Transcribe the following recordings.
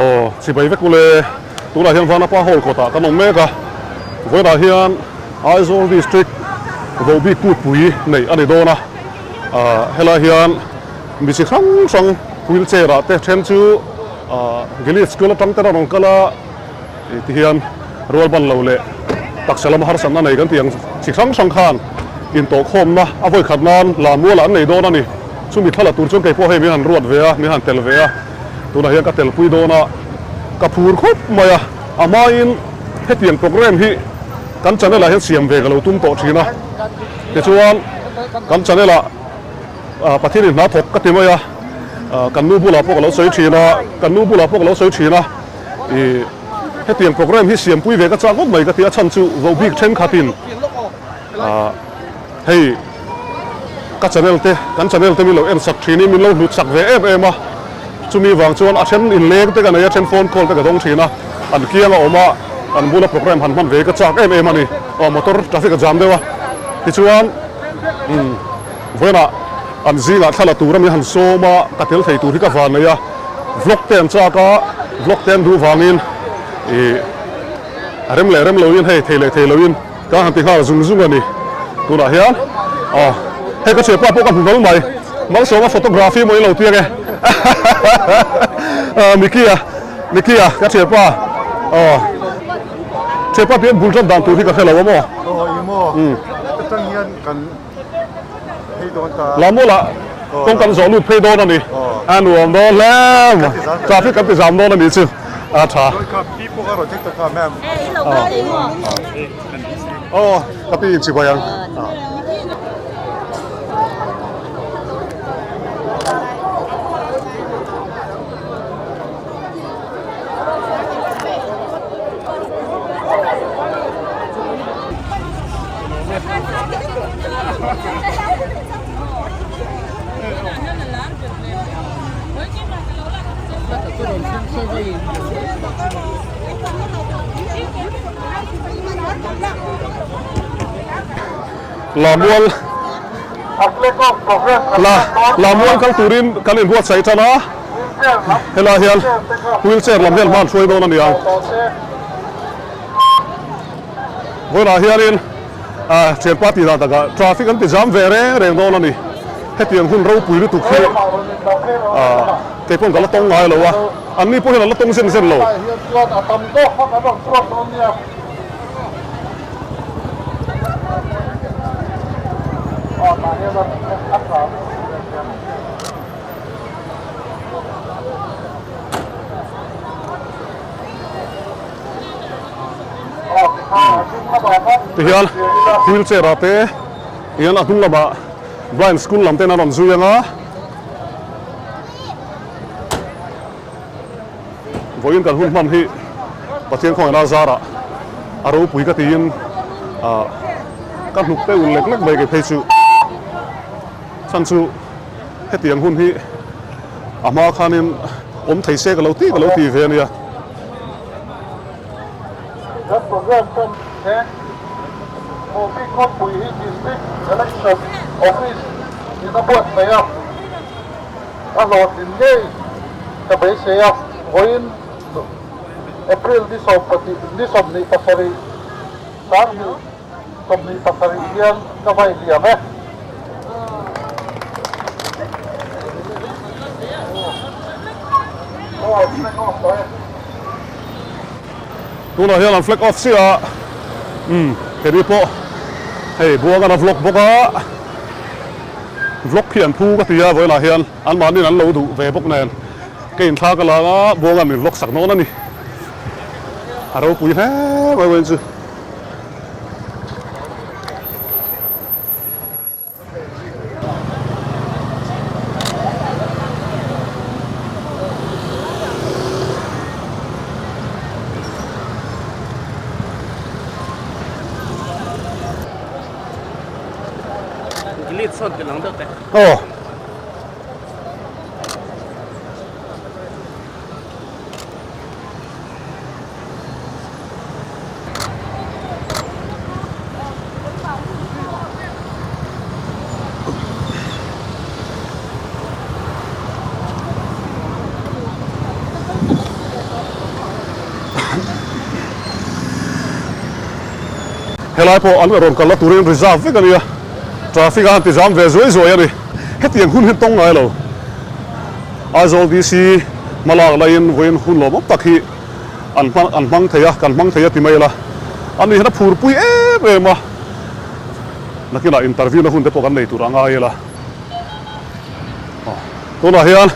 Aw chibai vek ule tunah hian Vanapa Hall kawtah kan awm mek a vawiinah hian Aizawl District Vohbik Kutpui neih a ni dawn a ah helai hian mi chi hrang hrang wheelchair ah te then chu ah Gilead School atang ten a rawn kal a. Ti hian rual ban lo leh taksa lama harsatna nei kan tih ang chi hrang hrang khan intawhkhawmna a vawi khat nan la mualah an nei dawn a ni. Chumi thla la tur chuan kei pawh hei min han ruat ve a, min han tel ve a, tunah hian ka telpui dawn a, ka phur khawp mai a, a hmain hetiang programme hi kan channel ah hian siam ve ka lo tum tawh thin a, tichuan kan channel ah Pathian in hna thawk ka ti mai a, kan nu bulah pawh ka lo sawi thin a, kan nu bulah pawh ka lo sawi thin a. Ih hetiang programme hi siampui ve ka chak ngawt mai ka ti a chhan chu vohbik thenkhatin ah hei ka channel te kan channel te min lo en sak thin in min lo hlut sak ve em em a chumi vang chuan a then inleng te ka nei a then phone call te ka dawng thin a an kiang a awm a an bula programme han hman ve ka chak em em a ni aw motor traffic a jam deuh a tichuan umm vawiinah an zingah thla la tur a min han sawm a ka tel thei tur hi ka van nei a. Vlog te an chak a, vlog te an duh vangin ih a rem leh rem loin hei thei leh thei loin ka han ti nghal zung zung a ni. Tunah hian aw hei ka thianpa pawh ka hmu hlawl mai, Malsawma photography maw ilo tiang e ah Mickey-a Mickey-a ka thianpa aw thianpa pian bul tan dan tur hi ka hre lo a maw? Aw i maw atang hian kan Lamawla kawng kan zawh lut phei dawn a ni. A nuam dawn hle mai. Traffic kan ti zam dawn a ni chu. A tha. Aw ka pi in chibai ang. Lamual la Lamual kal turin kan inbuatsaih tan a helai hian wheelchair lam hian hma an hruai dawn a ni ang. Vawiinah hianin thianpa tih dan takah traffic an ti jam ve reng reng dawn a ni. Hetiang hun ropui lutuk hi kei pawhin ka la tawng ngai lo a, anni pawh hian an la tawng zen zen lo. Tihian wheelchair ah te hian a hnung lamah blind school lam ten an rawn zui ang a vawiin kan hun hman hi Pathian khawngaihna zarah a ropui ka tiin ah ka hnuk te ul lek lek mai kei phei chu chhan chu hetiang hun hi a hma khanin awm thei se ka lo ti ka lo ti ve a nia. Kan program tan he Mawpi khawpui hi District Election Office in a buatsaih a, a hlawhtlin ngei ka beisei a, vawiin April ni sawmpahnih ni 27 sanghnih 27 hian ka vai liam e. Tunah hian an flag off chiah a, umm keri pawh hei buang an a vlog bawk a, vlog khi an phu ka ti a vawiinah hian anmahniin an lo duh ve bawk nen ka inthlak a lang a, buang an min vlog sak nawn a ni, a ropui hle mai vawiin chu. Delete sawn ti lang deuh teh. Aw. Helai pawh an rawn kalna turin reserve vek a nia, traffic a han ti zam ve zuai zuai a ni. Hetiang hun hi tawng ngai lo. Aizawl DC hmalak laiin vawiin hun lawmawm tak hi an hmang an hmang thei a, kan hmang thei a ti mai ila. Ani hian a phurpui em em a, nakinah interview na hun te pawh kan nei tur a ngai ila. Tunah hian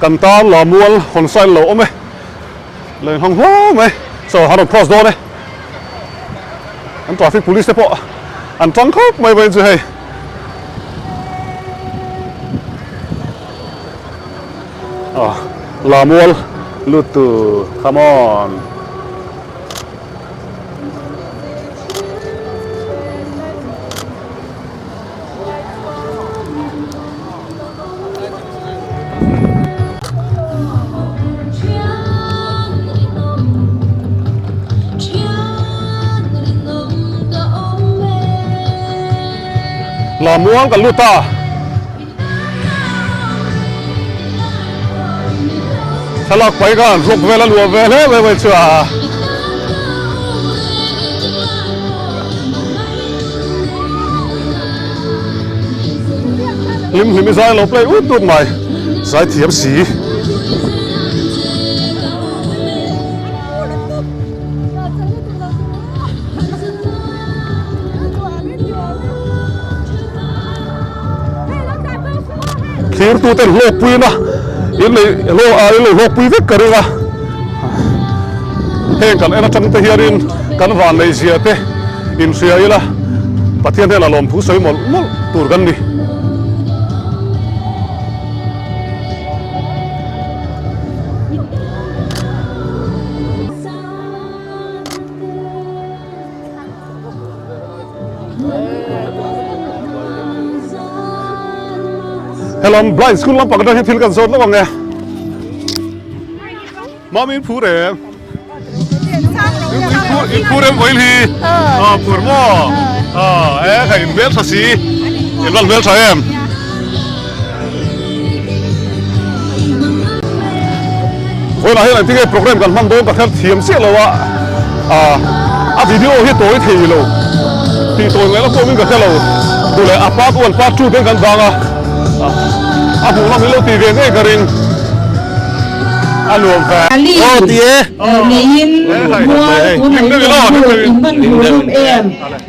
kan tan la mual hawn sign lo awm e, leng hang hle mai, chaw han rawn cross dawn e, an traffic police te pawh an tang khawp mai vawiin chu hei. La mual lut tur, come on. Lamuang kan lut ta. Thlalak pai khan vlog vel a luah ve hle mai mai chu a. Hlim hlim i zai lo play ut ut mai zai thiam si. Thlir tu ten hlawk pui na in lei hlawk ah in lo hlawk pui vek ka ring a heng kan en atang te hianin kan van nei zia te in hria ila Pathian hnenah lawmthu sawi mawlh mawlh tur kan ni. Helam blind school lampang atang hian thil kan zawt lawk ang e. Mami in phur em? In phur em vawiin hi? Aw phur maw? Aw e kha in hmel tha si. In van hmel tha em? Vawiinah hian engtin nge program kan hman dawn ka hre thiam chiah lo a, a video hi tawi thei lo tih tawi ngaihna pawh min ka hre lo duh leh a part one part two ten kan vang a, a hmuh lam hi lo ti ve ngei ka ring a nuam fe. Ali niin mual tunah in rawn lut in hman hmuh hlawm em?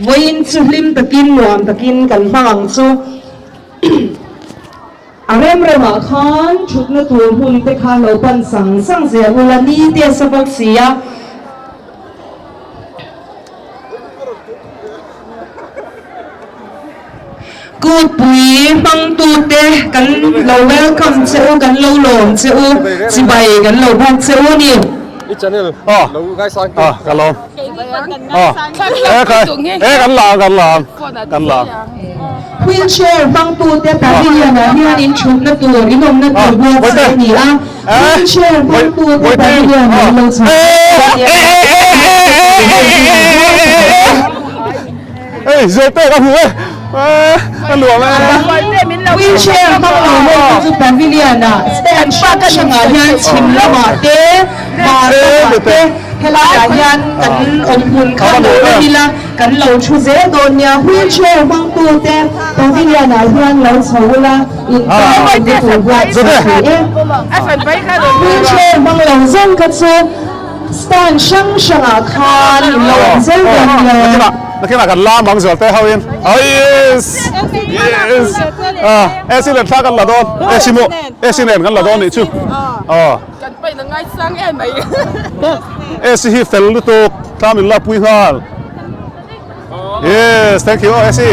Vawiin chu hlim takin nuam takin kan hmang ang chu. A rem remah khan thutna tur hmun te kha lo pan sang sang zel ula ni te a sa bawk si a. Kutpui hmangtute kan lo welcome che u, kan lo lawm che u, chibai kan lo buk che u ni. I channel lo ngaisang ki. Ka lawm. Kan lang kan lang kan lang. Wheelchair hmangtute pavilion ah hian in thutna tur in awmna tur buatsaih a ni a, wheelchair hmangtute pavilion ah in lo chhuah Wheelchair hmang lo ho te chu pavilion ah stand hrang hrangah hian chhim lamah te hmar lamah te helaiah hian kan awm hmun kha lo rem ila. Kan lo thu zel dawn nia, wheel chair hmangtu te pavilion ah hian lo chho ula, in tan an ti tur buatsaih thei e. Wheel chair hmang lo zawng kha chu stand hrang hrang ah khan in lo awm zel dawn nia. Nakinah kan la mang zual te ho in yes yes AC nen thla kan la dawn AC maw AC nen kan la dawn nih chu aw AC hi fel lutuk. Thla min la pui nghal. Yes, thank you oh Esi.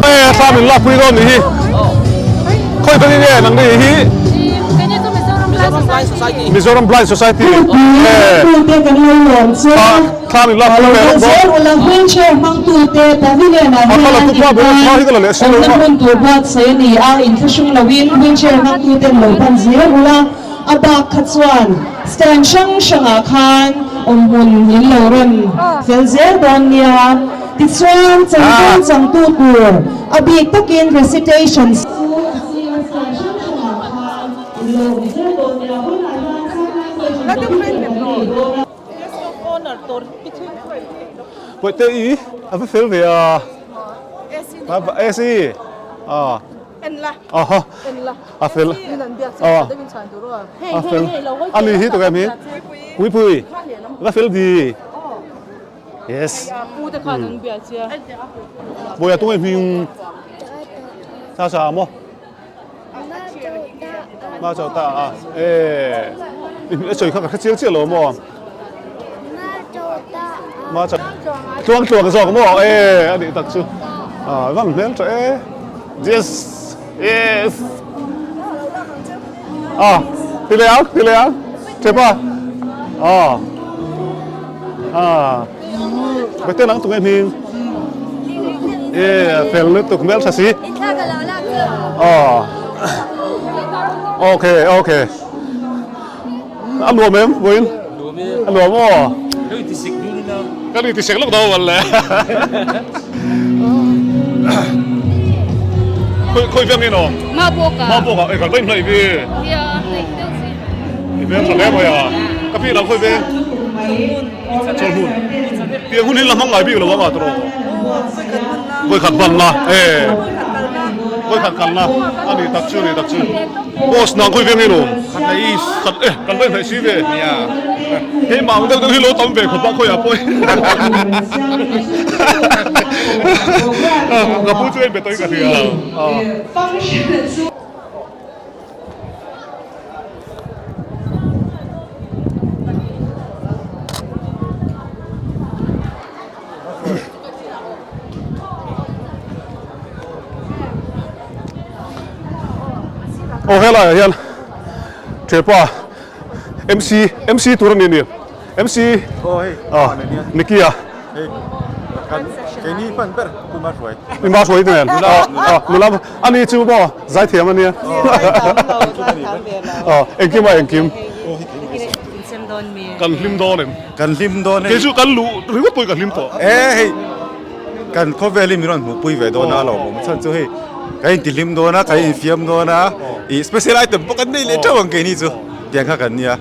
Eh, thla min la pui dawn ni hi. Khoi bang nge nang ni hi? Mizoram Blind Society Tute kan lo lawm chu a thla min lak lo ve kal lawk zel ula wheelchair hmangtute pavilion ah a hian thla la in tan awmna hmun tur buatsaih a ni a, inthlahrung loin wheelchair hmangtuten lo pan zel ula a bak kha chuan stand hrang hrangah khan awmhmun in lo rem fel zel dawn nia. Tichuan changtu changtu tur a bik takin recitation chu a sir stand hrang hrangah khan in lo awm zel dawn nia. Vawiinah hian sign language in computer kan nei dawn a. Pawihte i a va fel ve a. AC a. Aha a fel a fel a ni hi tawk em hi Puipui va fel di. Yes. Bawiha tunge hming sa sa maw? Ma chau ta a. Eh. I sawi kha ka hre chiang chiah lo maw? Ma chau. Tluang tluang zawk maw? Eh a nih tak chu. Ah vang hmel tha e. Yes. Yes. Ah, ti leh ang, ti leh ang. Chepa. Ah. Ah. Bete nang tunge hming. Eh, fel lutuk hmel tha si. Ah. Okay, okay. A nuam em, vawiin? A nuam aw. Ka ni tisek lawk dawn le. Khoi khoi veng in aw. Ma bawk a. Ma bawk a, e kan va in hnaih vi. Nia, hnaih deuh si. I veng tha hle mai a. Ka pi lam khoi veng. Chawlhmun. Piang hun hi la hmang ngai bik lo anga tawh. Vawi khat ban la e. Vawi khat kal la a ni tak chu ni tak chu. Boss nang khawi veng in awm. Khat leh is. Khat e kan va inhnaih si ve. Nia. Hei mang deuh deuh hi lo tam ve khawp a khawiah pawh. Ka pu chu a inbe tawhin ka hria. Aw helaiah hian thianpa MC MC tur a ni ni MC ah Nicky a Keini hman ber Puma Hruai Puma Hruai te nen ah nula ani chu maw zaithiam a nia ah engkim a engkim Kan hlim dawn em? Kan hlim dawn hei. Kei chu kan luh ringawt pawhin ka hlim tawh. E hei kan khawvel hi min rawn hmuhpui ve dawn a lawmawm chhan chu hei kan intihlim dawn a kan infiam dawn a ih special item pawh kan nei leh teuh ang keini chu tiang kha kan nia.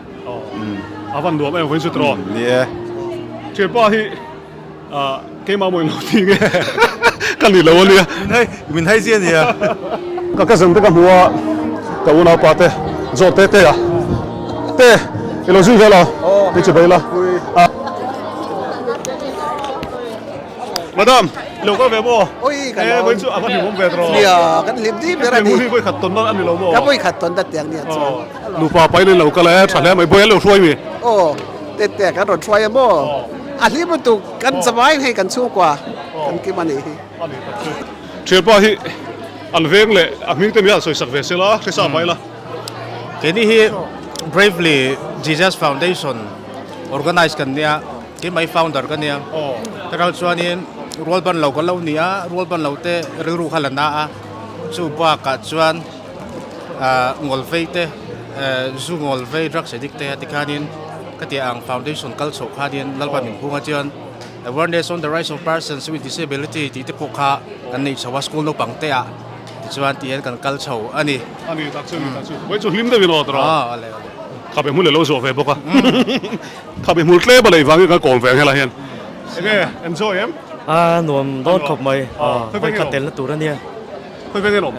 A van nuam em vawiin chu tiraw? Ni e. Thianpa hi keimah maw inlo ti nge ka ni lo a nia. Min hai zia nia. Ka cousin te ka hmu a, ka unaupa te zawt te te a, te i lo zui vel a, i chi bai la. Madam, i lo kal ve maw? E vawiin chu a va hlimawm ve tawh. Nia, kan hlim dih ber a ni. Hei hi vawi khat tawn a ni lo maw? Ka vawi khat tawn dat tiang nia chuan. Nupa pain in lo kal e, tha hle mai, bawi an lo hruai mi? Aw, te te kan rawn hruai a maw? A hlim lutuk, kan zavaiin hei kan chhungkua kan kim a nih hi. Thianpa hi an veng leh a hming te mi a sawisak ve sela, hre sa mai la. Keini hi Bravely Jesus Foundation organize kan nia, keimah hi founder ka nia. Taral chuanin rual ban lo kan lo ni a, rual ban lo te rilru kha la na a, chu bakah chuan ngawl vei te, zu ngawl vei, drugs addict te tikhanin ka tih ang foundation kal chhoh khanin Lalpa min hung a chuan Awareness on the rights of persons with disability tih te pawh kha kan neih chho a school naupang te ah tichuan tih hian kan kal chho a ni. A ni tak chu a ni tak chu. Vawi chu hlim deuhin aw tawh. Aw ale ale. Khabe hmul alo zawh ve bawk a. Khabe hmul tlem a lei vangin kan kawm ve ang helai hian. Enge enjoy em? A nuam dawn khawp mai. Vawi khat telna tur a nia. Khawi veng en awm?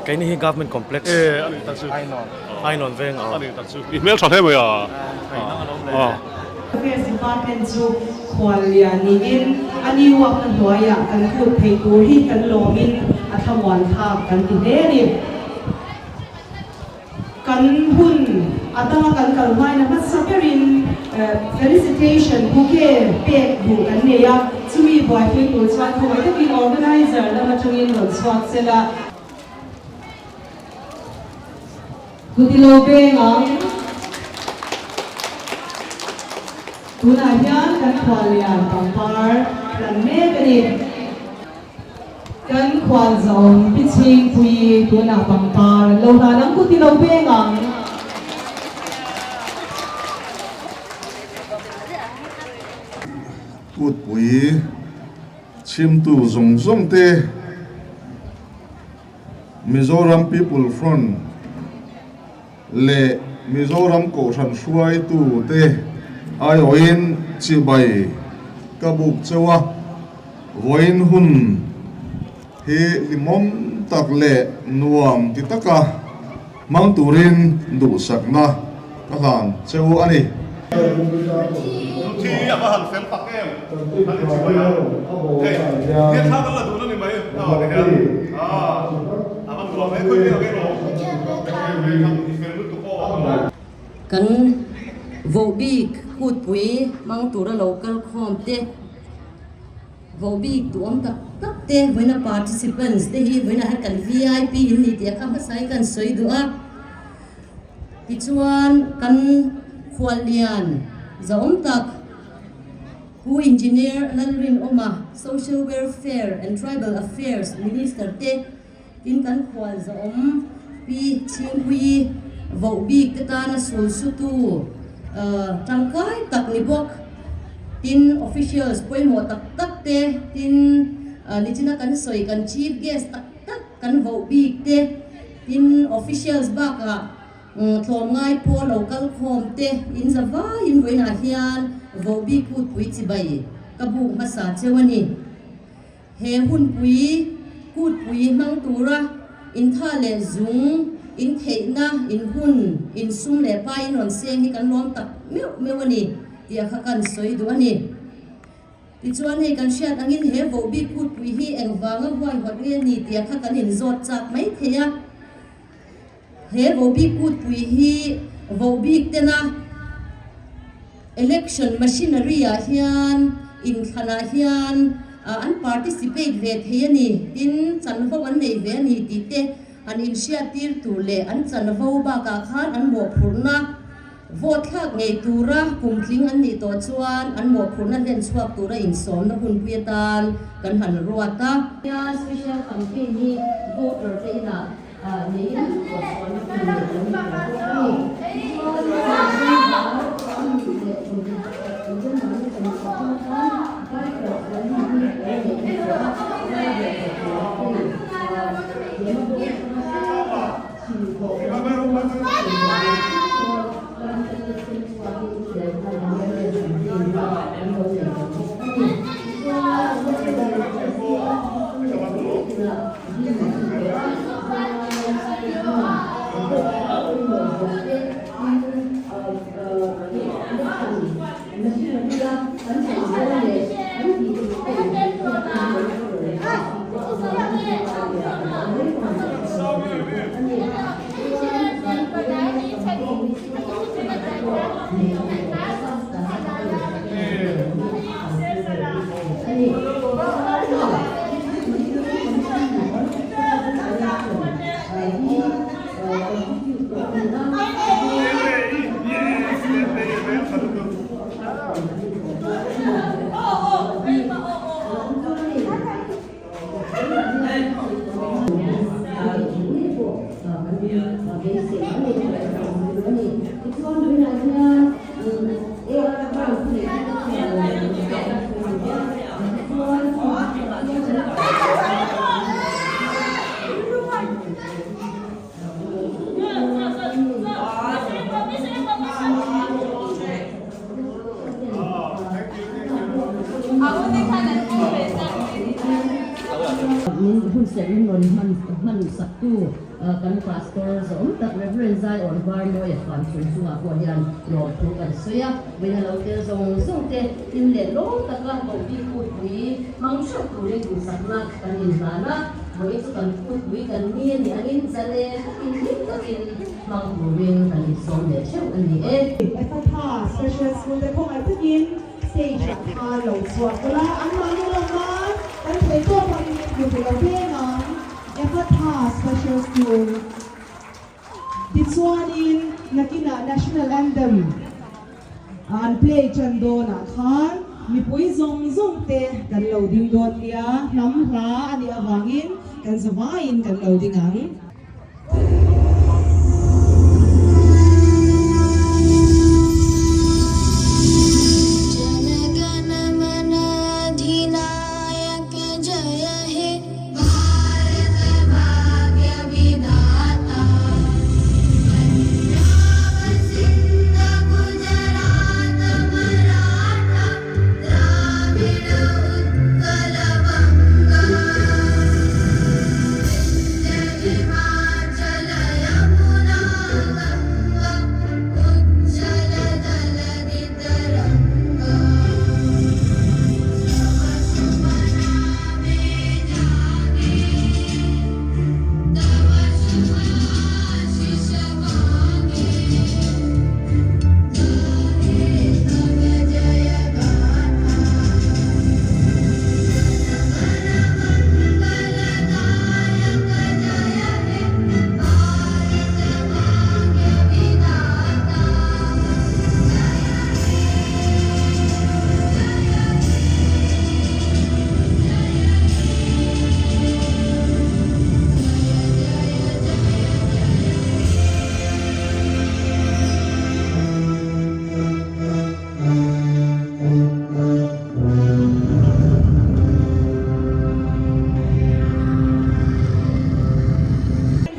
Keini hi Government Complex. E a ni tak chu. Ainawn. Ainawn veng a. A ni tak chu. I hmel tha hle mai a. A. Affairs Department chu khual lian niin a ni uakna hnuaiah kan kut theih tur hi kan lawmin a thlamuan thlak kan ti hle a ni. Kan hun a danga kan kal hmain a hmasa berin felicitation bouquet pek duh kan nei a, chumi buaipui tur chuan khawngaih takin organizer lam atangin rawn chhuak sela. Kut i lo beng ang. Tunah hian kan khuallian pangpar hlan mek a ni. Kan khualzawm Pi Chhingpuii tunah pangpar an lo hlan ang kut i lo beng ang. Kutpui chhimtu zawng zawng te Mizoram People Front leh Mizoram Kohhran hruaitu te aiawhin chibai ka buk cheu a, vawiin hun hi hlimawm tak leh nuam ti taka hmang turin duhsakna ka hlan cheu a ni. Thi a va han fel tak em an in chibai a hei he thla kan la dun a ni mai a ti hian a va nuam e khawi vel eng rawh i fel lutuk aw. Kan voh bik kutpui hmang tura lo kal khawm te. Vohbik duhawm tak tak te vawiina participants te hi vawiinah hian kan vip in ni tih a kha hmasa hi kan sawi duh a. Tichuan kan khuallian zahawm tak Pu Engineer Lalrinawma Social Welfare and Tribal Affairs Minister te tin kan khual zahawm Pi Chhingpuii Vohbik te tana sul sutu tangkai tak ni bawk. Tin, officials pawimawh tak tak te, tin nichina kan sawi kan chief guest tak tak kan voh bik te, tin officials bakah tlawmngai pawh lo kal khawm te in za vaiin vawiinah hian voh bik kutpui chibai ka buk hmasa cheu a ni. He hunpui kutpui hmang tura intha leh zung, intheihna, inhun, insum leh pai in rawn seng hi kan lawm tak meuh meuh a ni tih a kha kan sawi duh a ni. Tichuan hei kan hriat angin he vohbik kutpui hi engvanga huaihawt nge ni tih a kha kan inzawt chak mai thei a. He vohbik kutpui hi vohbik tena election machinery ah hian inthlanah hian an participate ve thei a ni, tin chanvo an nei ve a ni tih te han inhriattir tur leh an chanvo bakah khan an mawhphurhna Vote thlak ngei tura kum tling an nih tawh chuan an mawhphurhna hlen chhuak tura insawmna hunpui atan kan han ruat a. Hian special campaign hi voter te inah neiin ruahsualna hun neih an ni tur bawk a ni. Tichuan, heng nih leh kum December ni 7 atang khan Biker rally hi lo neih a ni tawh a, driver leh hmeichhe lema bawk atanga tlema Min hun serh in rawn hman hman saktu kan Pastor zawm tak Rev. Zion Varmawia fan chung chungah pawh hian lawmthu kan sawi a, vawiin a lo tel zawng zawng te hlim leh lawm taka Kohbik kutpui hmang hreuh turin duhsakna kan inhlan a, vawiin chu kan kutpui kan ni a nih angin zalen takin hlim takin hmang turin kan insawm leh theuh a ni e. Ephatha Special School te khawngaih takin stage ah khan lo chhuak ula, anmahni lo nan kan thei tawp angin hmu thei lo veng ang. Ephatha Special School. Tichuanin nakinah National Anthem an play tan dawnah khan mipui zawng zawng te kan lo ding dawn nia, hnam hla a nih avangin kan zavaiin kan lo ding ang.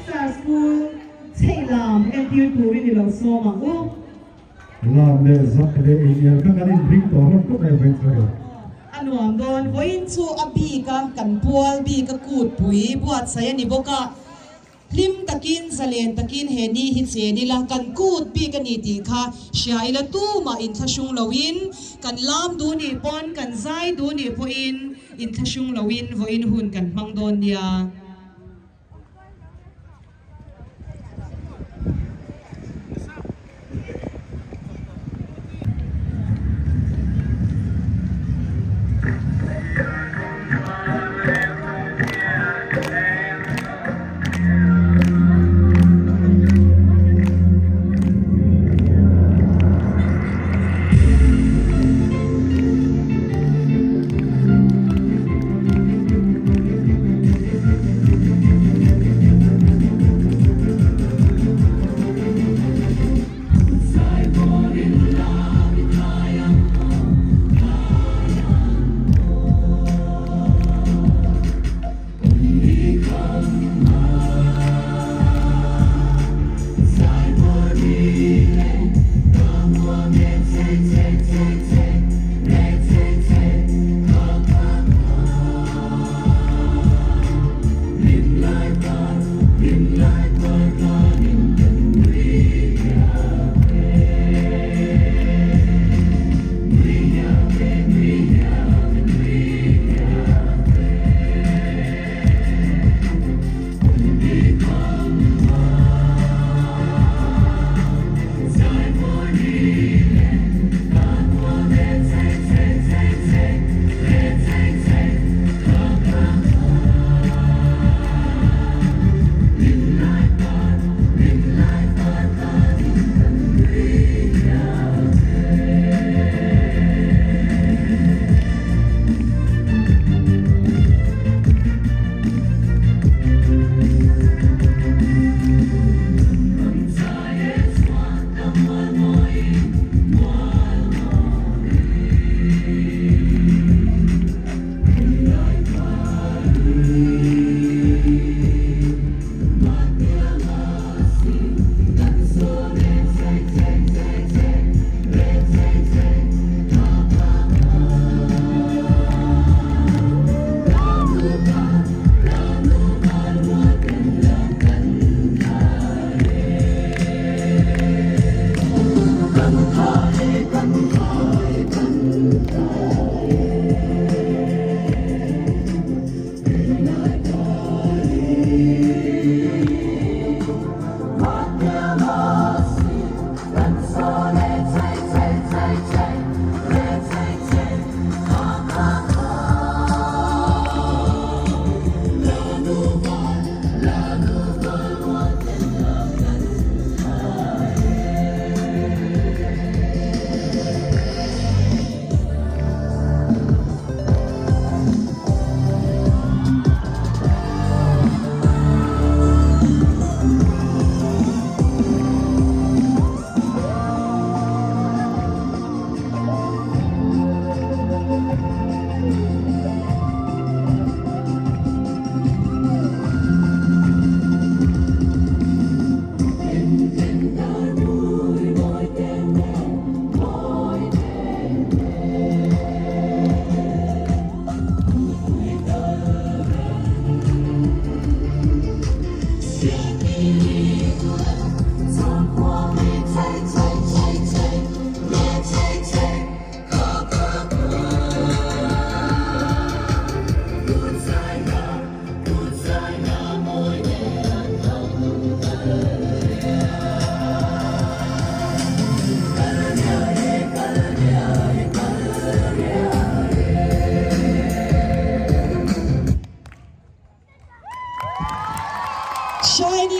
Star School chheih lam entir turin i lo sawm ang u. Lam leh zak leh inel kha kan inring tawh hlawm khawp mai vawiin chu hei. A nuam dawn. Vawiin chu a bik a, kan pual bik a kutpui buatsaih a ni bawk a. Hlim takin, zalen takin he ni hi chen ila, kan kut bik a ni tih kha hria ila tumah inthlahrung loin kan lam duh nih pawn, kan zai duh nih pawhin inthlahrung loin vawiin hun kan hmang dawn nia.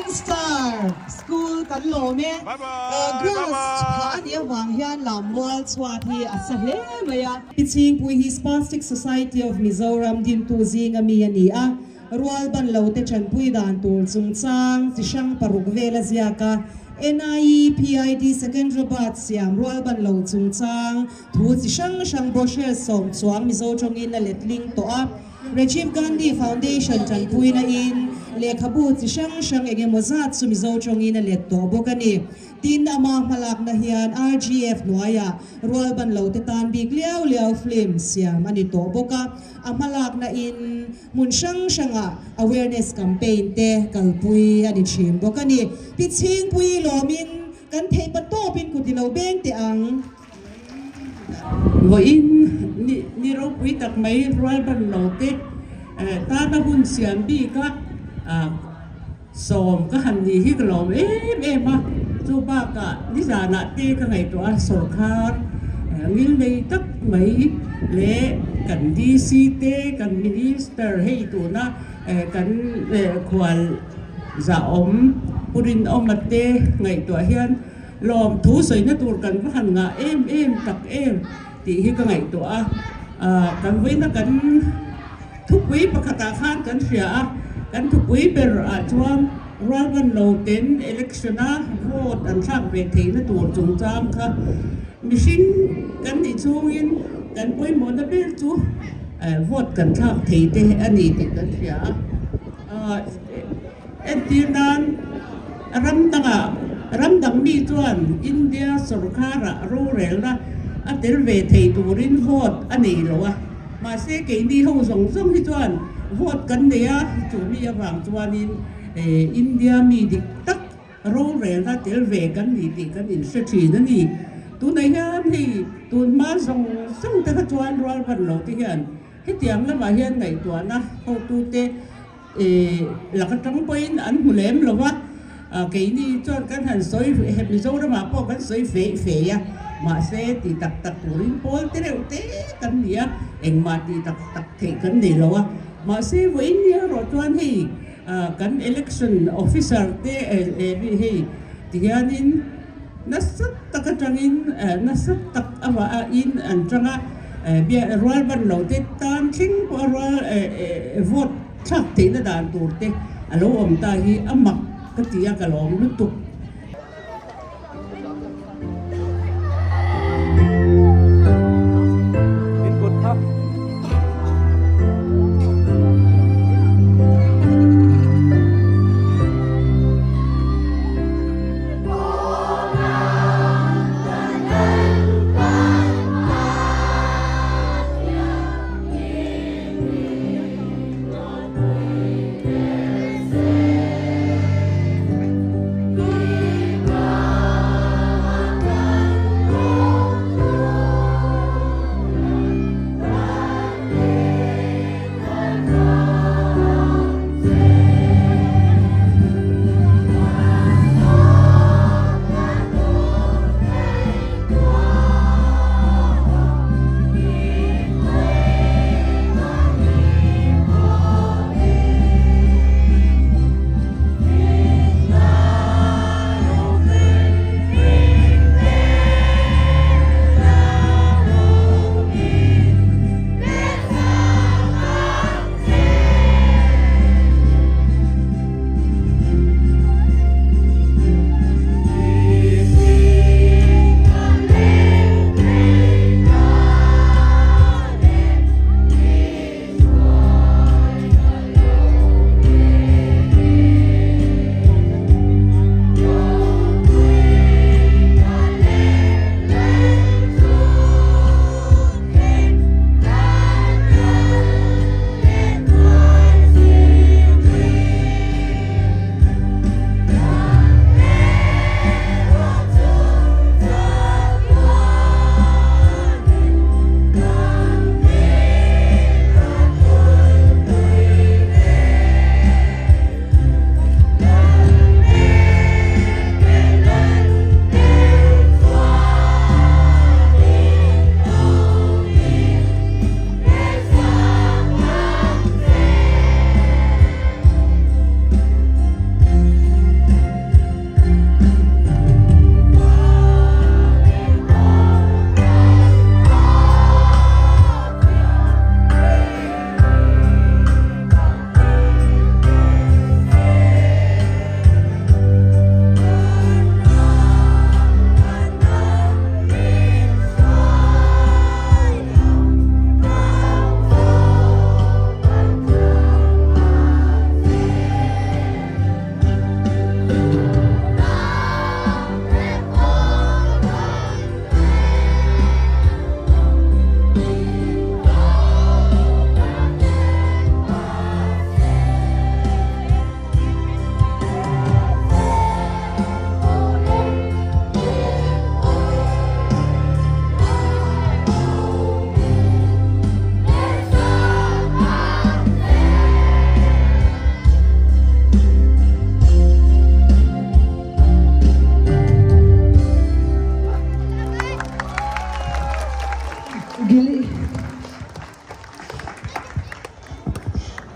Golden Star School kan lawm e. Grass phah a nih avang hian lammual chhuat hi a sa hle mai a. Pi Chhingpui hi Spastic Society of Mizoram dintu zinga mi a ni a. Rual ban lo te tanpui dan tur chungchang chi hrang paruk vel a ziak a. NIE PID Secunderabad siam rual ban lo chungchang thu chi hrang hrang brochure sawm chuang Mizo tawngin a letling tawh a. Rajiv Gandhi Foundation tanpuina in lehkhabu chi hrang hrang eng emaw zat chu Mizo tawngin a let tawh bawk a ni. Tin, ama hmalakna hian RGF hnuaiah rualban lo te tan bik liau liau film siam a ni tawh bawk a. A hmalakna in hmun hrang hrangah awareness campaign te kalpui a ni thin bawk a ni. Pi Chhingpui lawmin kan theih pa tawpin kut i lo beng teh ang. Vawiin ni ropui tak mai rualban lo te tana hun siam bik a sawm ka han nih hi ka lawm em em a, chu bakah nizanah te ka ngaihtuah a sawrkhar ngil nei tak mai leh kan DC te kan Minister hei tuna kan khual zahawm Pu Rinawma te ngaihtuah hian Lawm thu sawina tur kan va han ngah em em tak em tih hi ka ngaihtuah a, ah kan vawiina kan thupui pakhatah khan kan hria a, kan thupui ber ah chuan rualban lo ten election a vote an thlak ve theihna tur chungchang kha mihring kan nih chhungin kan pawimawhna ber chu vote kan thlak thei te a ni tih kan hria a, ah. Entir nan, ram dangah ram dang mi chuan India sawrkharah rorelna a tel ve thei turin vote a nei lo a, mahse keini ho zawng zawng hi chuan vote kan nei a, chu mi avang chuanin India mi dik tak rorelna tel ve kan ni tih kan inhre thin a ni. Tunah hian hei tun hma zawng zawng te kha chuan rualban lo te hian hetiang lamah hian ngaihtuahna hotute Laka tang pawhin an hmu lem lo va, keini chuan kan han sawi he Mizoramah pawh kan sawi fei fei a, mahse ti tak tak turin pawl te reuh te kan ni a, engmah ti tak tak theih kan nei lo a, mahse vawiin ni erawh chuan hei kan election officer te hei tihianin nasa tak atangin nasa tak avahin an tang a, rual ban lo te tan thleng pawh a rual vote thlak theihna dan tur te a lo awm ta hi a mak ka ti a ka lawm lutuk.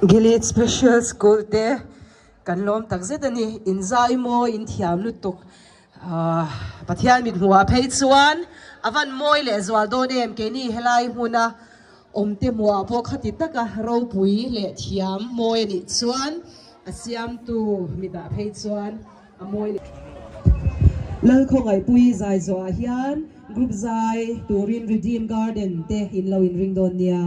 Gilead Special School te kan lawm tak zet a ni. In zai mawi, in thiam lutuk. Ahh Pathian mit hmuhah phei chuan a van mawi leh zual dawn em keini helai hmuna awmte hmuhah pawh khati taka ropui leh thiam mawi a nih chuan a siamtu mitah phei chuan a mawi leh Lalkhawngaihpui zai zawhah hian group zai turin Redeem Garden te in lo inring dawn nia.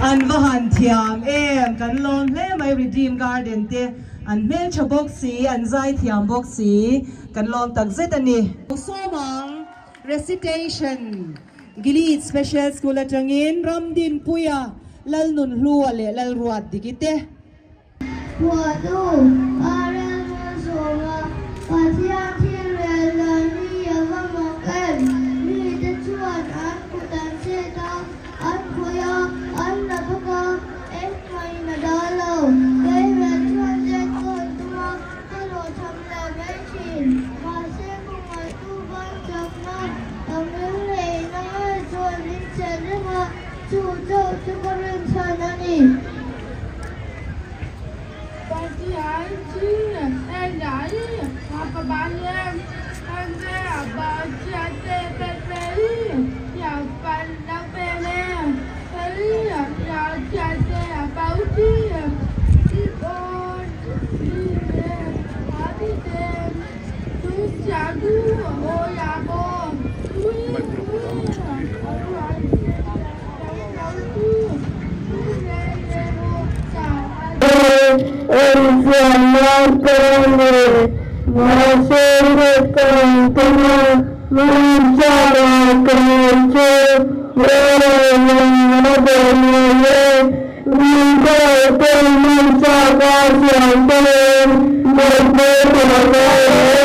An va han thiam em, kan lawm hle mai Redeem Garden te an hmeltha bawk si, an zai thiam bawk si, kan lawm tak zet a ni. Sawmang Recitation Gilead Special School atangin Ramdinpuia, Lalnunhlua leh Lalruat Dikite. Phuahtu, Arel Malsawma, Pathian thil rel dan hi a va mak em? Mite chuan an kut an chet a, an khawih a, an la bawk a, engmah in a dal lo. Kei ve chuan chet ka han tum a, ka hlawhchham leh mai thin. Mahse, kawngaitu ban chakna ang rilreihna ngei chuan min chelh reng a, Chu chauh chu ka rinchhan a ni. kan tum a, Hmanchana kan chu Rorelin a bawh ngei e. Mipui te hmanchaka siam ten mutbu tur te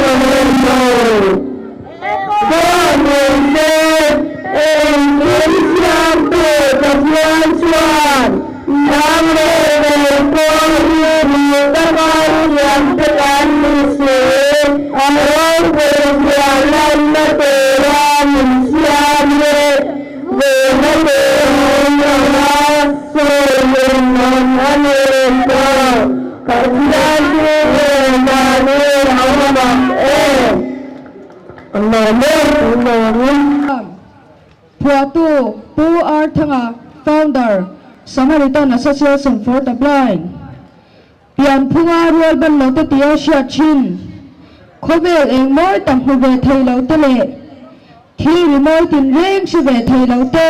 an awm lo. Ka nute, engkim siamtu Pathian chuan nang leh kei pawh hi duh taka siamte kan ni si. A ropui zia lanna tura min siam leh vehna turin anga sawi in awm a ni tawh. Pathian chu lehdan hi a mak em? Phuahtu Pu R Thanga, Founder, Samaritan Association for the Blind, Pianphunga rual ban lo te tia hriat thin, khawvel eng mawi tak hmu ve thei lo te leh thil ri mawi tinreng hre ve thei lo te,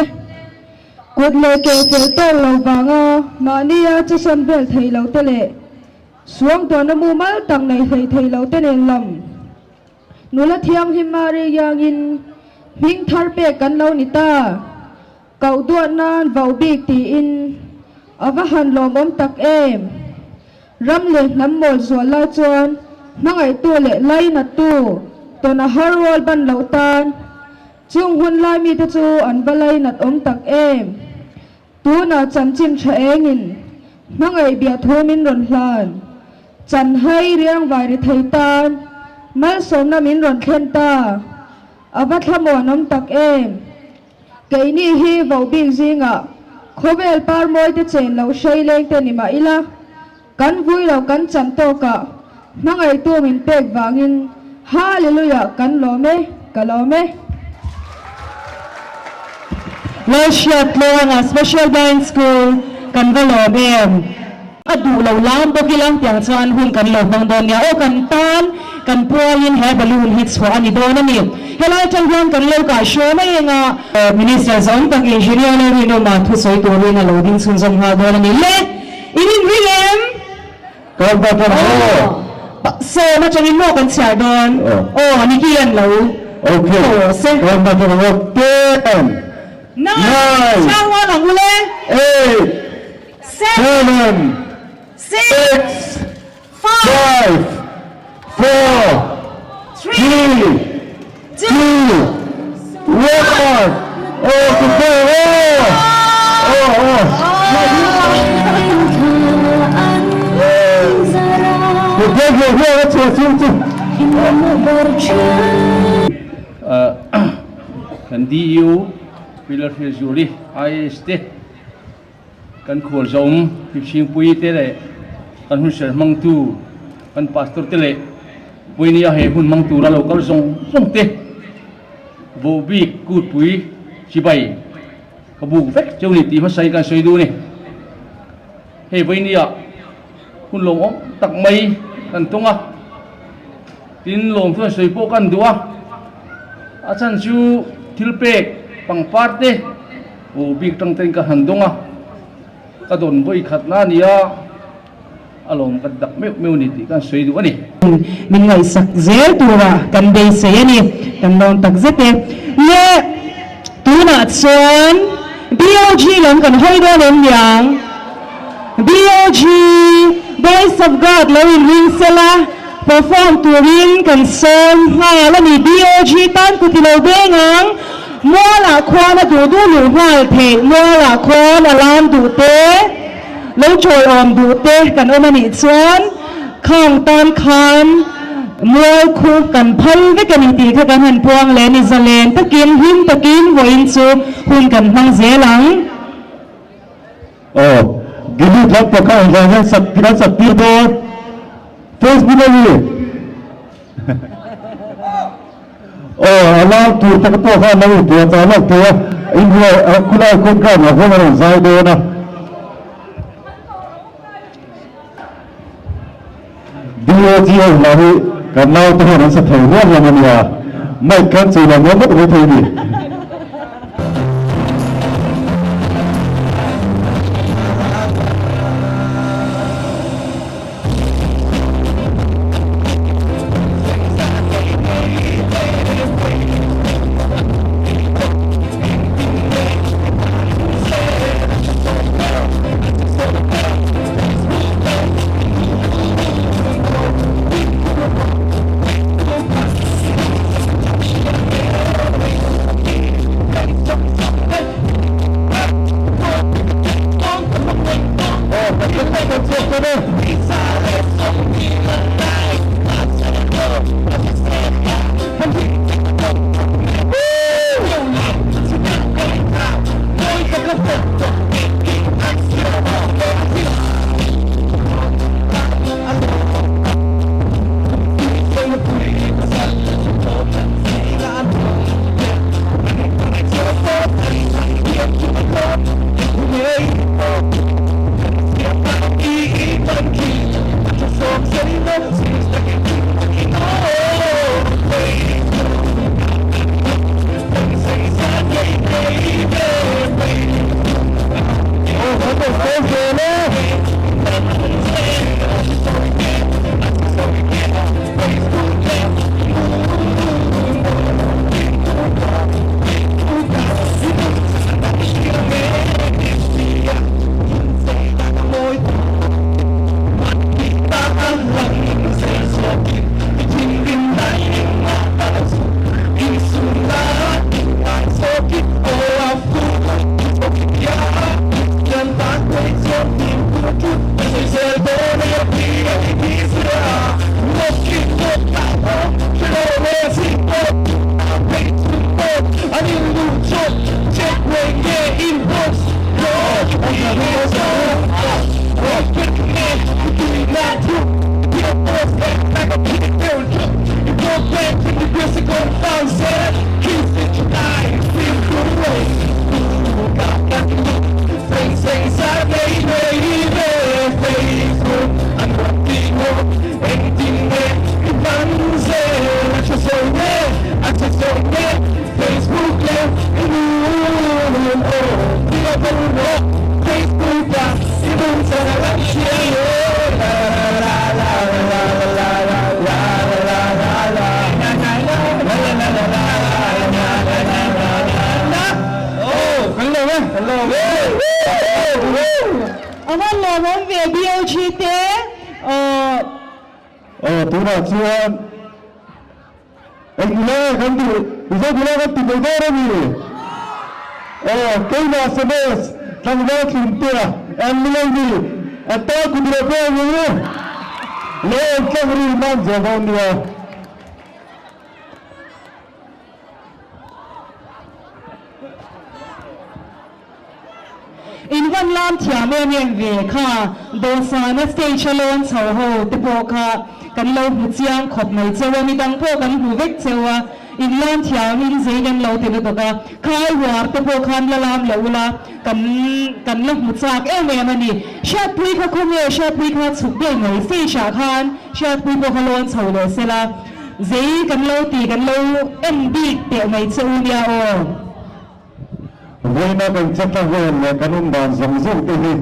kut leh ke fel tawk lo vanga mahnia chesawn vel thei lo te leh suangtuahna mumal tak nei hlei thei lo te nen lam. Nula thianghlim Mari iangin hming thar pek kan lo ni ta. Koh duat nan vauh bik tiin a va han lawmawm tak em! Ram leh hnam mawl zual lai chuan hmangaihtu leh lainattu tawn a har rual ban loh tan chung hun lai mite chu an va lainat awm tak em! Tunah chanchin tha engin hmangaih biah thu min rawn hlan, chanhai riang vai ri thei tan malsawmna min rawn thlen ta, a va thlamuanawm tak em! Keini hi vohbik zingah khawvel parmawi te chen loh hrei leng te ni mah ila, kan vui lo kan chan tawkah hmangaihtu min pek vangin Hallelujah kan lawm e, ka lawm e. Lalhriatluanga Special Blind School kan va lawm em? A duh lo lam bawk ila tiang chuan hun kan lo hmang dawn nia aw kan tan kan pualin he balloon hi chhuah a ni dawn a ni. Helai atang hian kan lo kaihhruai mai eng a. Minister zawng tak Engineer Lalrinawma thusawi turin a lo ding chhunzawm nghal dawn a ni le. In inring em? Kan va kan aw. Sawm atangin maw kan chhiar dawn? Aw Nikki an lo thaw se. Kan va kan aw. Ten. Nine. Chhiar rual ang u le. Eight. Seven. Six. Five. 5 4 3 3 2 1 Oh, oh, oh, oh. Kan DU Pilar Hrilzuli IAS te Kan khualzawm Hipchhingpui te leh kan hunser hmangtu kan pastor te leh Puinia he hun hmang tura lo kal zawng zawng te vohbik kutpui chibai ka buk vek cheu ni tih hmasa in kan sawi duh a ni. Hei Puinia hun lawmawm tak mai kan tawng a, tin lawmthu an sawi pawh kan duh a, a chhan chu thil pek pangpar te, Aw bik tang ten ka han dawng a, ka dawn vawi khat na nia, a lawm ka dak meuh meuh ni tih kan sawi duh a ni. Min ngaihsak zel tura kan beisei a ni, kan lawm tak zet e. Le tunah chuan BOG lam kan hawi dawn em niang? BOG, Boys of God lo inring sela, perform turin kan sawm nghal a ni. BOG tan kut i lo beng ang. Mualah khuan a duh duh luh nghal theih, mualah khuan a lam duh te, lo chawiawm duh te kan awm a nih chuan khang tan khan mual khu kan phal vek a ni tih kha kan han puang leh a ni. Zalen takin, hlim takin vawiin chu hun kan hmang zel ang. Aw, delete lam pawh kha engvang hian sak kan sak tir dawn? Facebook a mi? Aw, a lam tur te pawh kha an lo inpuah chah lawk thei a, inruai khulai khawn khan a hawng a rawn zai dawn a. DOG ho hla hi kan naute hian an sa thei hluam hlawm a nia, mic khan chei lo nuam vek mai thei a ni. tunah chuan eng nula nge kan duh? Mizo nula kan ti mai dawn a ni. Aw, keimah sms tlangval Tluntea eng nula i ni? A tan kut leh pawh ang u. Lo awm tlang ri mam zel dawn nia. In van lam thiam em em ve kha, dawhsana stage a lawn chho ho te pawh kha kan lo hmu chiang khawp mai cheu a, midang pawh kan hmu vek cheu a, in lam thiam in zei kan lo ti lutuk a, khai huar te pawh khan la lam lo ula kan kan la hmu chak em em a ni. Hriatpui kha khawnge Hriatpui kha chhuk daih mai stage ah khan Hriatpui pawh kha lawn chho leh sela zei kan lo ti kan lo en bik teh mai che u nia aw. Vawiina kan chetla vel leh kan awm dan zawng zawng te hi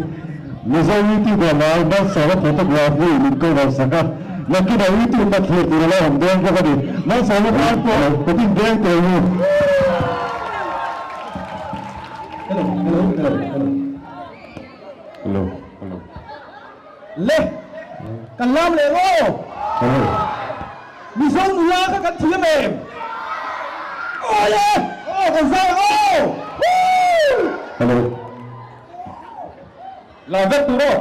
Mizo YouTuber lai Malsawma photography min ko lo sak a, nakinah YouTube a thlir tur a lo awm dawn bawk a ni. Malsawma tan pawh ka tin deng teh u. Hello, hello, hello, hello. Hello, hello. Le, kan lam leh maw? Hello. Mizo nula kha kan thiam em? Awi e! Aw kan zai ang aw! Woo! Hello. Lam vek tur aw.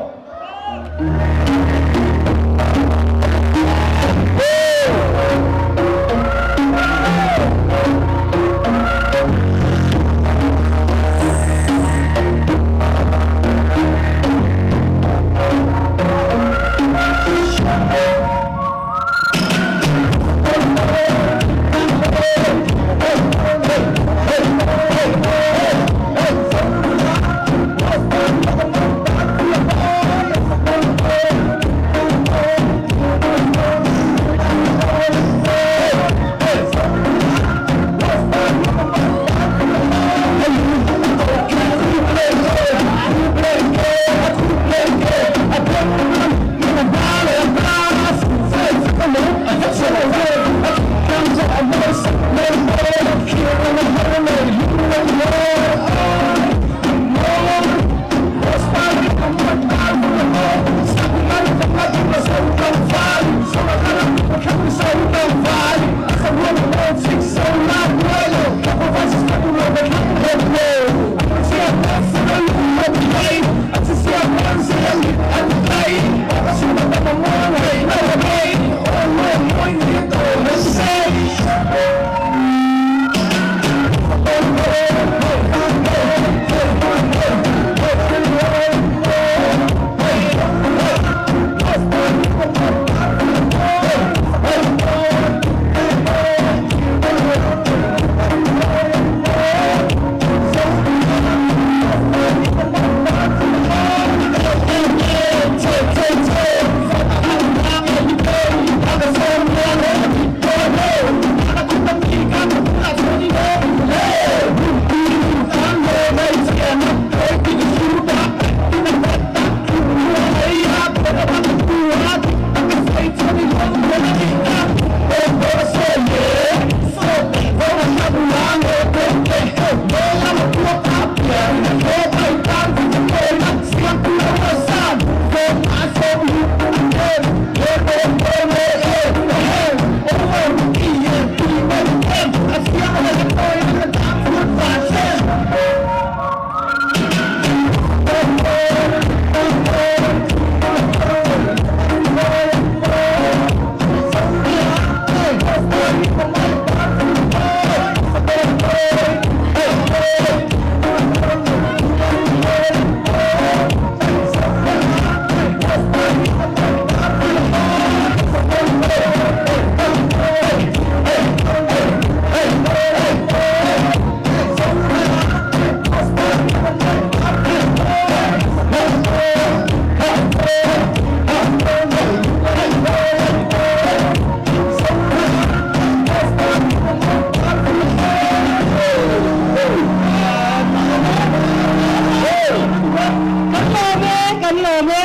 Kan lawm e, kan lawm e.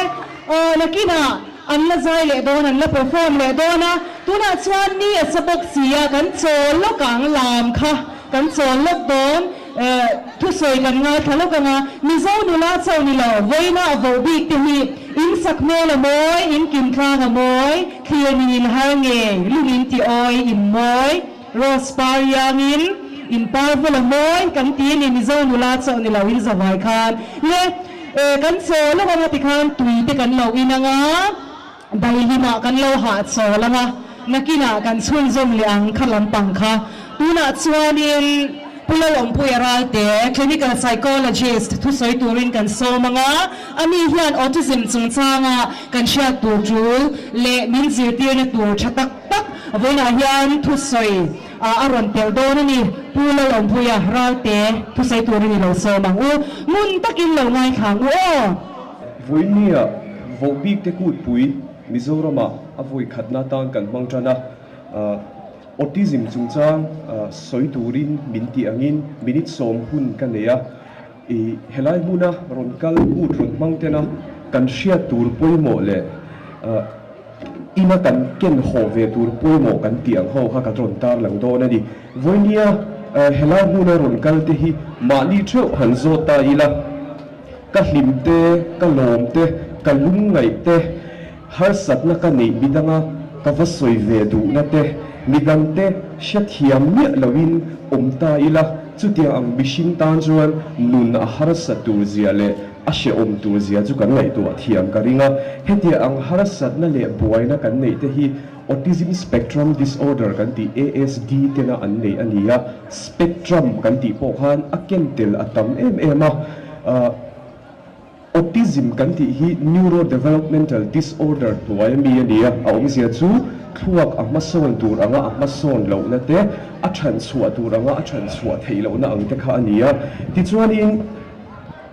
Aw nakinah an la zai leh dawn, an la perform leh dawn a. Tunah chuan ni a sa bawk si a, kan chawl lawk ang lam kha kan chawl lawk dawn. Thusawi kan ngaithla lawk ang a, Mizo nula chauh ni lo, vawiina a voh bik te hi. In sak hmel a mawi, in kim tlang a mawi, thlir ning in har ngei, lung in ti awi, in mawi, rose par iangin in par vul a mawi kan ti a ni Mizo nula chawh ni lo in zavai khan le kan chaw lawk anga tikhan tui te kan lo in anga. Daihlimah kan lo hahchawl ang a, nakinah kan chhunzawm leh ang kha lampang kha. Tunah chuanin Pu Lalawmpuia Ralte, Clinical Psychologist, thusawi turin kan sawm ang a, ani hian Autism chungchanga kan hriat tur tul leh min zirtirna tur tha tak tak vawiinah hian thusawi a rawn telh dawn a ni. Pu Lalawmpuia Ralte, thusawi turin i lo sawm ang u. Ngun takin lo ngaithla ang u aw. Vawinia vohbik te kutpui Mizoramah a vawi khatna atan kan hmang tan a, Autism chungchang sawi turin min tih angin minute sawm hun ka nei a, i helai hmuna rawn kal kut rawn hmang tena kan hriat tur pawimawh leh ina kan ken haw ve tur pawimawh kan tih ang ho kha kan rawn tarlang dawn a ni. Vawinia helai hmuna rawn kal te hi mahni theuh han zawt ta ila. Ka hlim te, ka lawm te, ka lungngaih te, harsatna ka neih midanga ka va sawi ve duhna te, midangte hrethiam miah loin awm ta ila, chutiang ang mihring tan chuan nun a harsat tur zia leh a hrehawm tur zia chu kan ngaihtuah thiam ka ring a. Hetiang ang harsatna leh buaina kan neih te hi Autism Spectrum Disorder kan tih ASD tena an neih a ni a, spectrum kan tih pawh khan a ken tel a tam em em a. Autism kan tih hi neurodevelopmental disorder hnuai a mi a ni a, a awmzia chu thluak a hmasawn tur anga a hmasawn lohna te, a than chhuah tur anga a than chhuah theih lohna ang te kha a ni a. Tichuanin.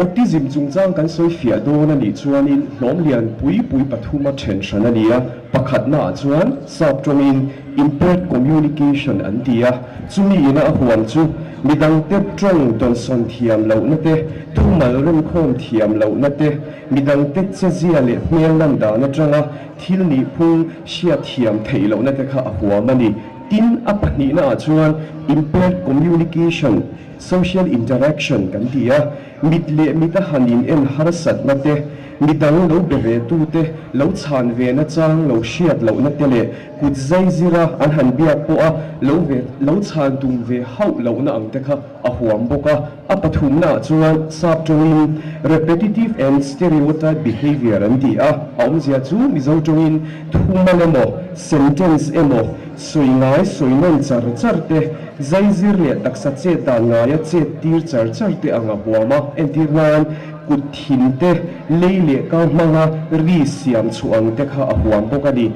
Autism chungchang kan sawi fiah dawn a nih chuanin hlawm lian pui pui pathuma then hran a ni a, pakhatna ah chuan sap tawngin impaired communication an ti a, chumi ina a huam chu midangte tawng dawnsawn thiam lohna te, thumal remkhawm thiam lohna te, midangte chezia leh hmel lan dan atanga thil nihphung hriat thiam theih lohna te kha a huam a ni. Tin, a pahnihna ah chuan impaired communication, Social interaction kan ti a, mit leh mit a han in en harsatna te, midang lo be ve tu te lo chhan ve na chang lo hriat lohna te leh kut zai zira an han biak pawh a lo ve lo chhan tum ve hauh lohna ang te kha a huam bawk a. A pathumna ah chuan sap tawngin repetitive and stereotype behaviour an ti a, a awmzia chu Mizo tawngin thumal emaw sentence emaw sawi ngai sawi nawn char char te, Zaizir leh taksa chet dan ngaia chet tir char char te ang a huam a, entir nan kut thin te, lei leh kang hmanga ri siam chhuah ang te kha a huam bawk a ni.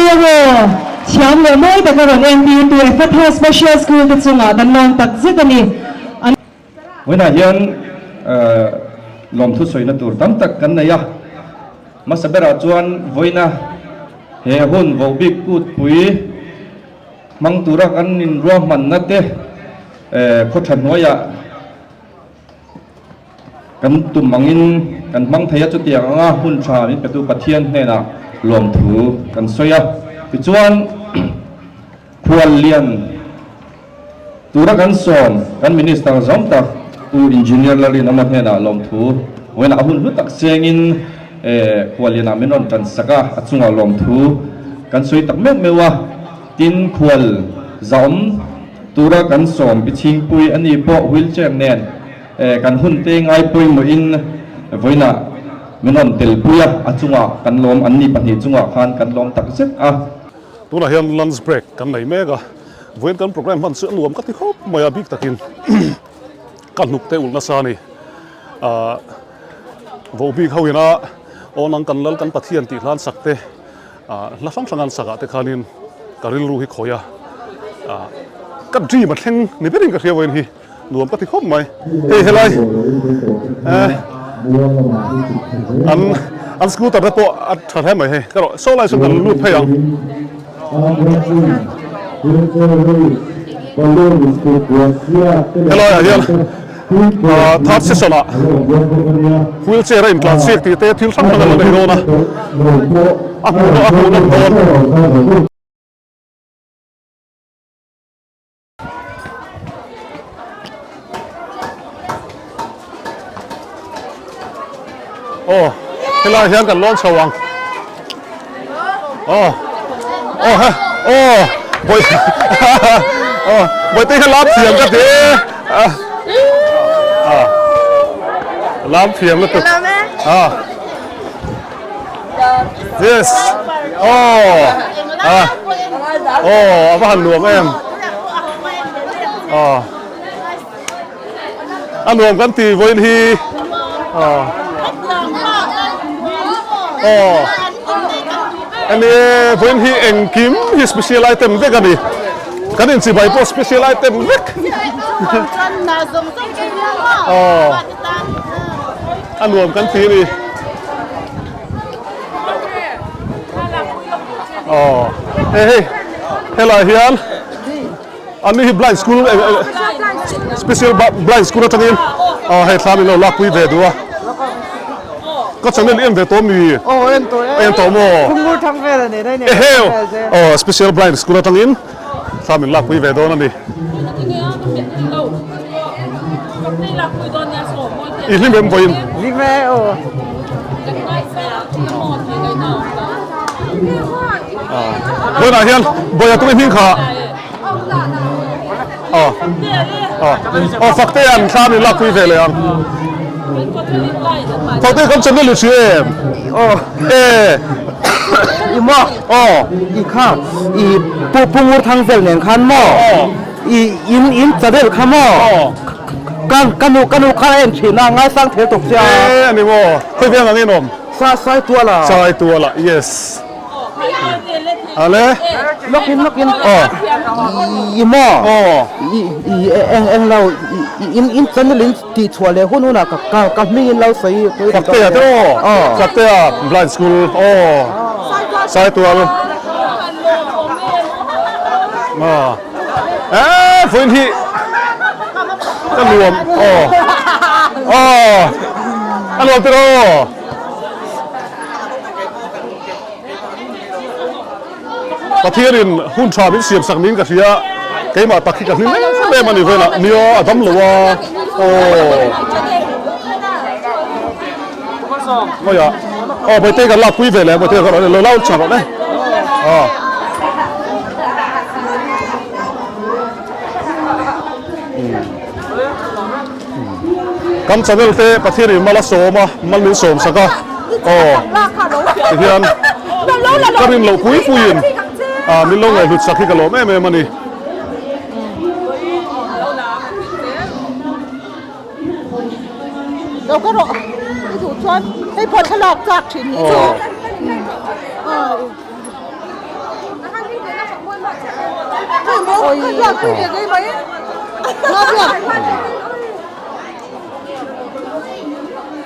Bolero thiam leh mawi taka rawn entirtu Ephatha Special School te chungah kan lawm tak zet a ni. An. Vawiinah hian lawmthu sawina tur tam tak kan nei a, hmasa berah chuan vawiina he hun vohbik kutpui hmang tura kan inruahmanna te khaw tha hnuaiah Kan tum angin kan hmang thei a, chutiang anga hun tha min petu Pathian hnenah lawmthu kan sawi a. Tichuan, khuallian tura kan sawm kan Minister zawng tak Pu Engineer Lalrinawma hnenah lawmthu vawiinah a hun hlu tak sengin khuallianah min rawn tan sak a, a chungah lawmthu kan sawi tak meuh meuh a. Tin, khual zahawm tura kan sawm Bichhingpui a ni pawh wheelchair nen Kan hun te ngai pawimawhin vawiinah min rawn telpui a, a chungah kan lawm, anni pahnih chungah khan kan lawm tak zet a. Tunah hian lunch break kan nei mek a, vawiin kan programme hman chu a nuam ka ti khawp mai a, bik takin ka hnuk te ulh nasa a ni. Ahh vohbik ho ina aw nang kan lal kan Pathian tih hlan sak te ahh hla hrang hrang an sakah te khanin ka rilru hi khawi a, ahh ka dream a thleng ni berin ka hria vawiin hi. Nuam ka ti khawp mai. Hei helai eh an an scooter te pawh a tha hle mai hei. Ka rawh saw lai sawn kan lut phei ang. Helai ah hian ah third session ah wheelchair a intlan siak tih te thil hrang hrang an la nei dawn a. A hmuh a hmuh nawm dawn. Aw helai hian kan lawn chho ang aw aw he aw bawi aw bawihte hian lam thiam ka ti a lam thiam lutuk a Yes aw ah aw a va han nuam em aw a nuam kan ti vawiin hi aw aw enge vawiin hi engkim hi special item vek a ni kan inchibai pawh special item vek aw. A nuam kan ti a ni. Aw hei hei helai hian an ni hi blind school special blind school atangin aw hei thla min lo lakpui ve duh a ka channel i en ve tawh mi aw en tawh e en tawh maw khumngur thang vel a nei daih eheu aw special blind school atangin Thla min lakpui ve dawn a ni. I hlim em vawiin? Hlim e aw. Vawiinah hian Bawia tum i hming kha. Aw. Aw. Aw Faktea'n thla min lakpui ve leh ang. Fakte kan channel i hria em? Aw. E. I maw? Aw. I kha i pu pu ngur thang vel nen khan maw? Aw. I in in channel kha maw? Aw. Ka ka nu ka nu kha a en thin a ngaisang thel tawp che a. E ani maw? Khawi veng ang in awm? Sa Saituala. Saituala yes. Ale. Lawkin lawkin. Aw. I maw? Aw. I i eng eng lo i in in channel in tih chhuah leh hun hunah ka ka ka hming in lo sawi Faktea te aw. Faktea blind school aw. Saitual. Aw. Eh vawiin hi ka nuam aw. Aw. A nuam tiraw. Pathianin hun tha min siam sak niin ka hria, keimah tak hi ka hlim em em a ni velah, nia a dam lo a, aw Hawia aw Bawihte kan lakpui ve leh Bawihte ka rawn lo lau chhan rawh le aw. Kan channel te Pathianin mal a sawm a, mal min sawm sak a, aw tihian ka rin loh pui puiin ah min lo ngaihhlut sak hi ka lawm em em a ni. Lo ka rawh i duh chuan hei pawh thlalak chak thin hi chu.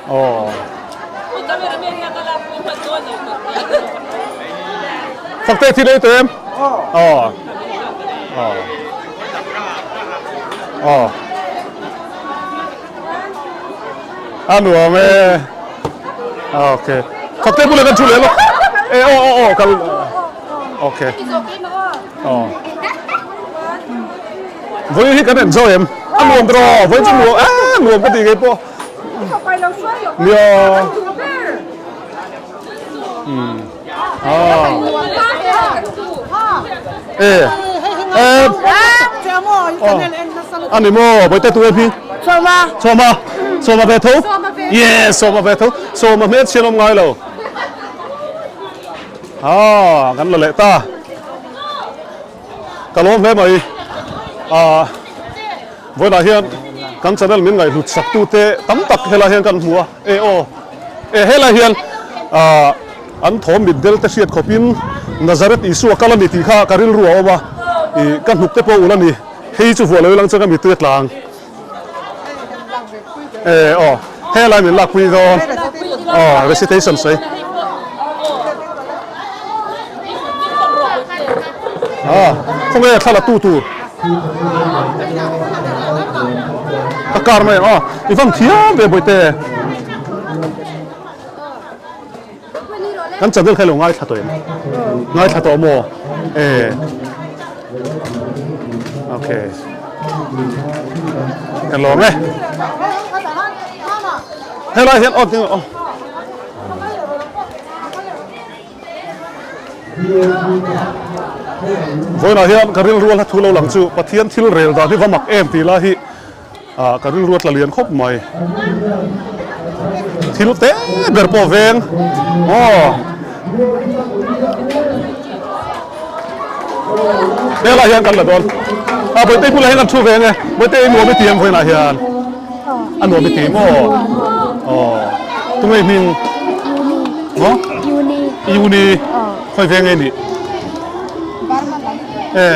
Aw. Fakte thil ei tawh em? Aw. Aw. Aw. A nuam e. Okay. Fakte bulah kan thu leh lawk. E aw aw aw kal. Okay. Aw. Vawiin hi kan enjoy em? A nuam tawh. Vawiin chu nuam e nuam ka ti ngei pawh. Nia. Hmm. Ah. E. E. Ani maw Bawihte tu em hi? Sawma. Sawma. Sawma ve tho? Yes, sawma ve tho. Sawma hmel chhian awm ngai lo. Ah, kan la leh ta. Ka lawm hle mai. Ah, vawiinah hian kan channel min ngaihhlut sak tute tam tak helai hian kan hmu a. E aw, e helai hian ah an thawm mit del te hriat khawpin Nazareth Isua kal a ni tih kha ka rilru a awm a. Ih, ka hnuk te pawh ulh a ni. Hei chu vuah lo ilang chuan ka mittui a tlang. E aw, helai min lakpui dawn. Aw, recitation sawi. Ah, khawnge thla la tu tur. Ka kar mai ang aw. I van thiam ve bawihte. Kan channel kha i lo ngaithla tawh em? Ngaithla tawh maw? E. Okay. Kan lawm e. Helai hian aw ding aw. Vawiinah hian ka rilru a hla thu lo lang chu Pathian thil rel dan hi va mak em tih lai hi ah ka rilru a tla lian khawp mai. Thil te ber pawh veng aw. Helai hian kan la dawn. A Bawihte bulah hian kan thu ve ang e. Bawihte i nuam i ti em vawiinah hian? A nuam i ti maw? Aw. Tunge i hming? Maw? Uni. Uni. Khawi ve nge nih? E.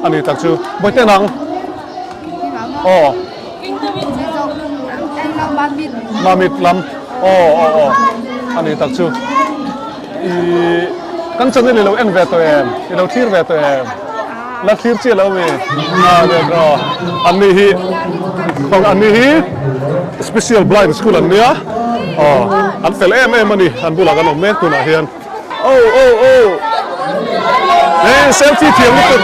A ni tak chu. Bawihte nang? Aw. Mamit lam. Aw aw aw. A ni tak chu. I kan channel i lo en ve tawh em? I lo thlir ve tawh em? La thlir chiah lo mi? A ve bro. An ni hi an ni hi special blind school an nia. Aw an fel em em a ni. An bulah kan awm mek tunah hian. Oh oh oh. Hey selfie thiam lutuk.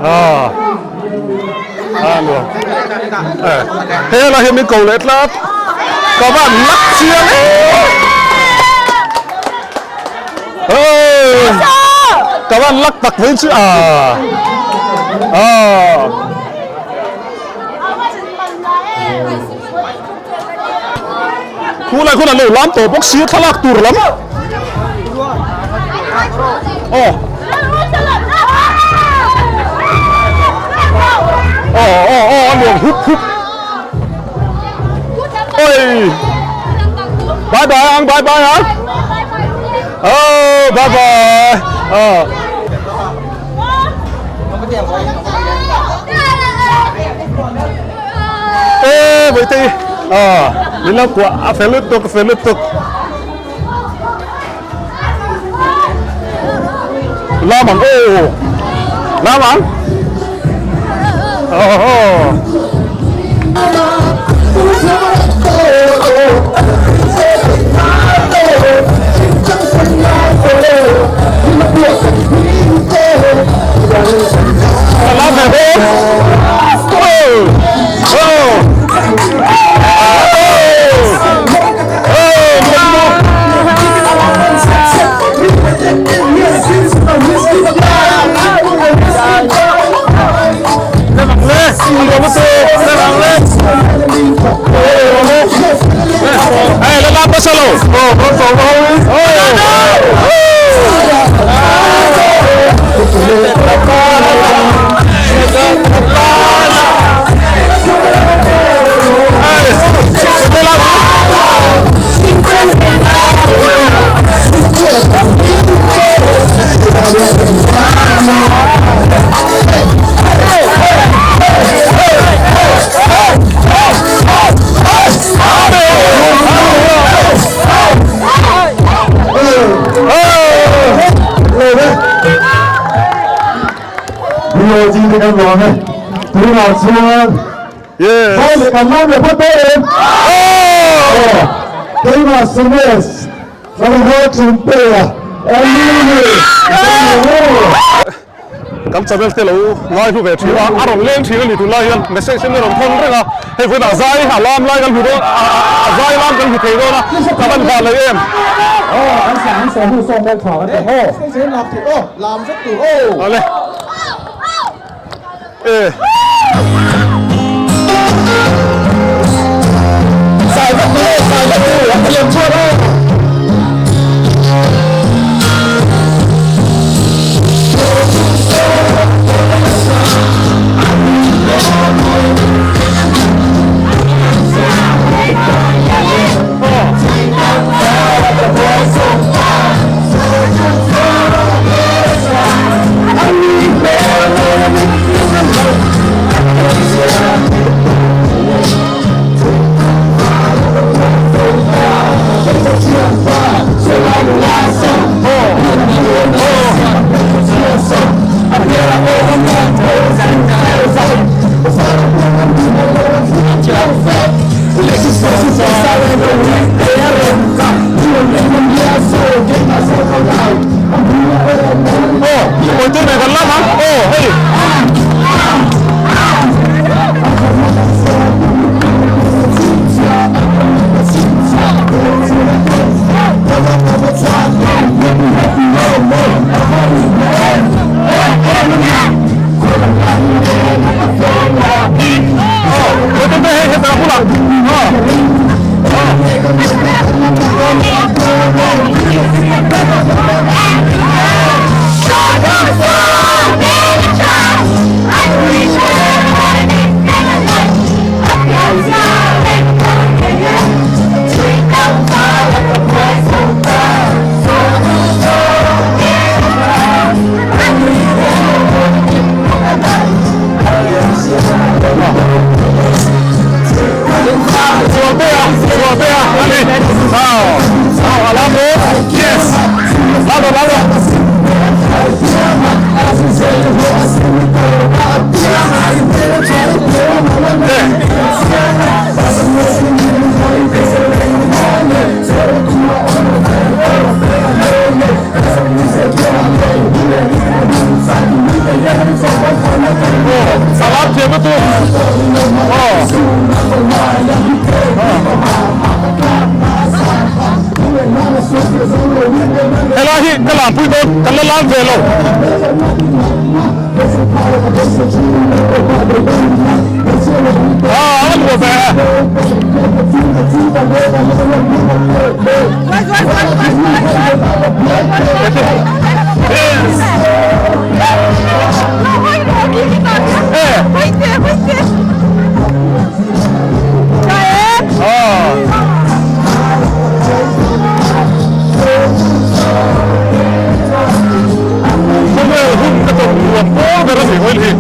Ah. Ah nuam. Eh. He la hian min ko leh tlat. Ka van lak chiang e. Hey. Ka van lak tak vei chu a. Ah. Khulai khun an lo lam tawh bawk si thlalak tur lam. Aw. Aw aw aw a nuam hup hup. Oi. Bye bye ang bye bye ang. Oh bye bye. Aw. Ê vậy thì à mình lo quả phải lướt tục phải lướt tục la bằng ô la bằng oh POG te kan lawm e. Tunah chuan Yes. Vai leh kan lam leh phawt dawn em? Aw! Keimah Sumesh Tlangval Tlungtea Emily Zaniaw. Kan channel te lo ngai hlu ve thin a, a rawn leng thin a ni tunlai hian message in a rawn thawn reng a, hei vawiinah zai a lam lai kan hmu dawn a zai lam kan hmu thei dawn a, ka van hlan leh em. Ale e. Zai vek tu zai vek tu a thiam chuan aw. Helai hi ka lam pui dawn kan la lam ve lo. Ah, an ruah ve. Khawvel hun ka tawp nuam pawl ber a ni hawi hi.